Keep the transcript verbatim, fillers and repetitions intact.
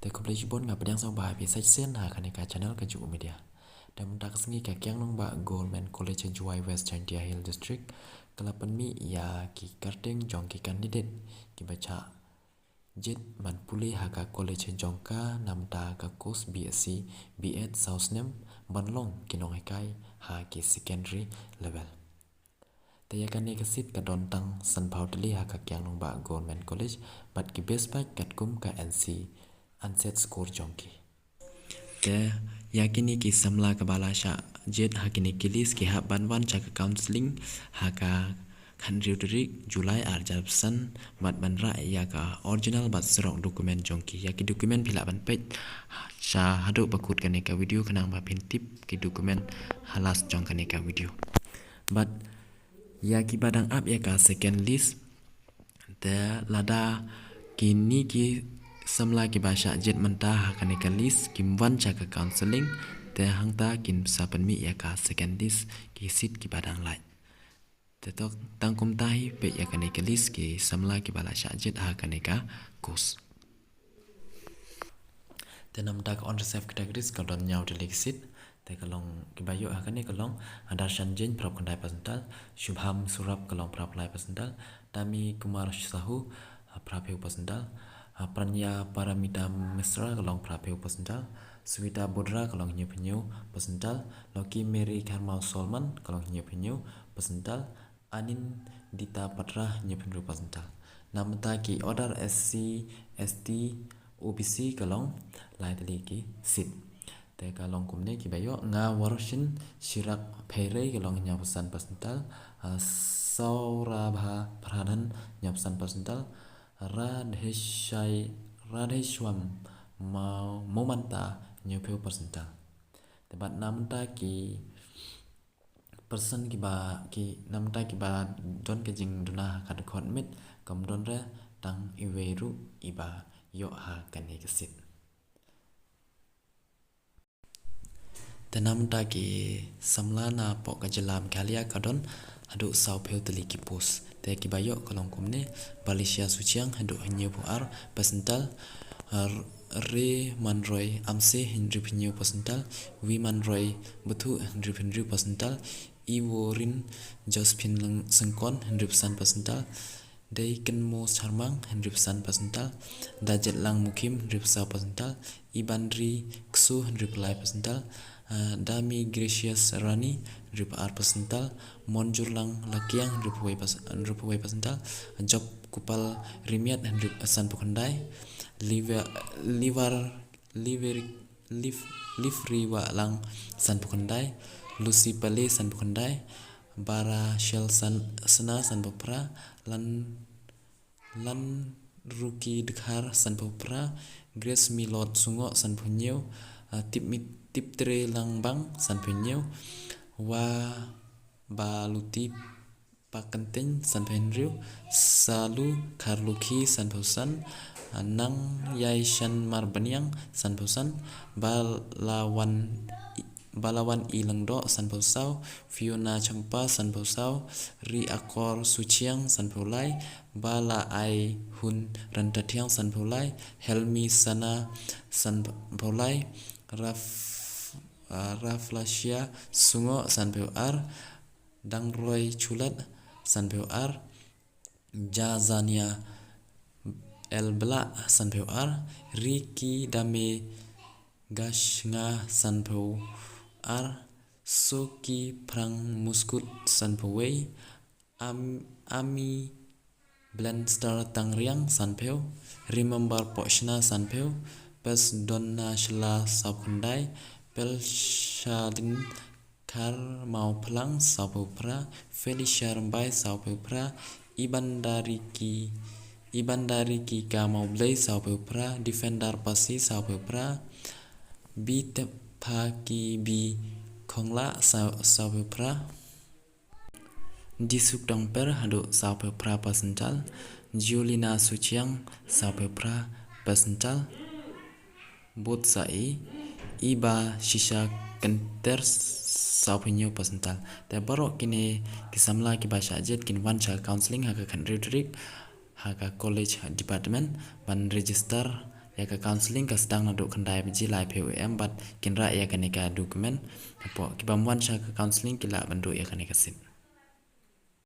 Te khublei shibun, nga pdiang sngewbha ïa phi sa shisien ha kane ka channel ka Juk Media. Te mynta ka sngi ka Kiang Nangbah Government College Jowai, West Jaintia Hills District, ka la pynmih ïa ki kyrteng jong ki candidate kiba shah jied ban pule ha ka college jong ka namar ka course B S C B Ed saw snem ban long ki nonghikai ha ki secondary level. Te ïa kane ka seat ka don tang sanphew tylli ha ka Kiang Nangbah Government College, bad ki best batch katkum ka N C, answer score jong ki. Te ïa kine ki samla kiba la shah jied ha kine ki list ki hap ban wan sha ka counselling ha ka khathynriew tarik July ar hajar arphew san, bad ban rah ïa ka original bad xerox document jong ki. Ïa ki document phi lah ban peit sha haduh ba kut kane ka video khnang ba phin tip ki document ha last jong kane ka video. Bad ïa kiba dang ap ïa ka second list, te lada kine ki samla kiba shah jied mynta ha kane ka list kim wan sha ka counselling, te hangta kin sa pynmih ïa ka second list ki seat kiba dang lait. Te to tang kumta hi, peit ïa kane ka list ki samla kiba la shah jied ha kane ka course. Te namar ka unreserved categories ka don hynñiew tylli ki seat. Te ka long kiba ïoh ha kane ka long, ah, Darshan Jain phra khyndai percentile, Shubham Surap ka long phra lai percentile, Tami Kumar Sahu, ah, phraphew percentile, ah, Pranya Paramita Misra ka long phraphew percentile, Sweta Bodra ka long hynñiewphew hynñiew percentile, Lucky Mary Kharmau Solman ka long hynñiewphew hynñiew percentile, Anindita Patra hynñiewphew hynriew percentile. Namar ki order S C, S T, O B C ka long lai tylli ki seat. Te ka long kumne kiba ïoh: Nga Warshin Shirak Pheirei ka long hynñiewphew san percentile, ah, Saurabha Pradhan hynñiewphew san percentile, Radheshai, Radheshwam Mo-, Momanta hynñiewphew percentile. Te bad namar ki person kiba, ki namar kiba don ka jingduna ha ka dkhot miet, kam don re tang iwei ruh iba ïoh ha kane ka seat. Te namar ki samla na poh ka jylla Meghalaya ka don haduh sawphew tylli ki post. Te kiba ïoh ka long kumne: Balisia Suchiang haduh hynñiewphew ar percentile, ah, Re Manroi Amse hynriewphew hynñiew percentile, Wi Manroi Bthuh hynriewphew hynriew percentile, Iworin Josephine Lang-, Sengkon hynriewphew san percentile, Deikenmo Charmang hynriewphew san percentile, Dajetlang Mukim hynriewphew saw percentile, Ibanri Ksu hynriewphew lai percentile, ah, Dami Gracious Rani hynriewphew ar percentile, Monjurlang Lakiang hynriewphew wei perc-, hynriewphew wei percentile, Job Kupal Rimiat hynriew, sanphew khyndai, Liva-, Livar, Liver, Liv-, Livri Wahlang sanphew khyndai, Lucy Pale sanphew khyndai, Bara Shel San-, Sena sanphew phra, Lan Lanruki Dkhar sanphew phra, Grace Milot Sungoh sanphew hynñiew, ah, Tipmi-, Tiptre Langbang sanphew hynñiew, Wabaluti Pakyntein sanphew hynriew, Salu Kharlukhi sanphew san, ah, Nangyaishan Marbaniang sanphew san, Balawan Balawan I Lyngdoh sanphew saw, Fiona Champa sanphew saw, Ri Akor Suchiang sanphew lai, Bala Ai Hun Rantathiang sanphew lai, Helmi Sana sanphew lai, Raf-, ah, Raflasia Sungoh sanphew ar, Dangroi Chulat sanphew ar, Jazania Elbla sanphew ar, Riki Dame Gashnga sanphew ar, Soki Phrang Muskut sanphew wei, Am-, Ami Blenstar Tangriang sanphew, Remember Pohshna sanphew, Pes Donna Shla sawphew khyndai, Pelshadin Kharmawphlang sawphew phra, Felicia Rymbai sawphew phra, Ibandariki, Ibandariki Kamawblei sawphew phra, Defender Pasi sawphew phra, Bitephakibi Khongla saw-, sawphew phra, Jisuk Dangper haduh sawphew phra percentile, Giolina Suchiang sawphew phra percentile, Bot Sa-i, Iba Shisha Kenter sawphew hynñiew percentile. Te baroh kine ki samla kiba shah jied kin wan sha counselling ha ka khathynriew tarik ha ka college department ban register Ïa ka counselling ka sdang naduh khyndai baje lai phew A M bad kin rah ïa kane ka document. Hapoh ki bym wan sha ka counselling ki lah ban duh ïa kane ka seat.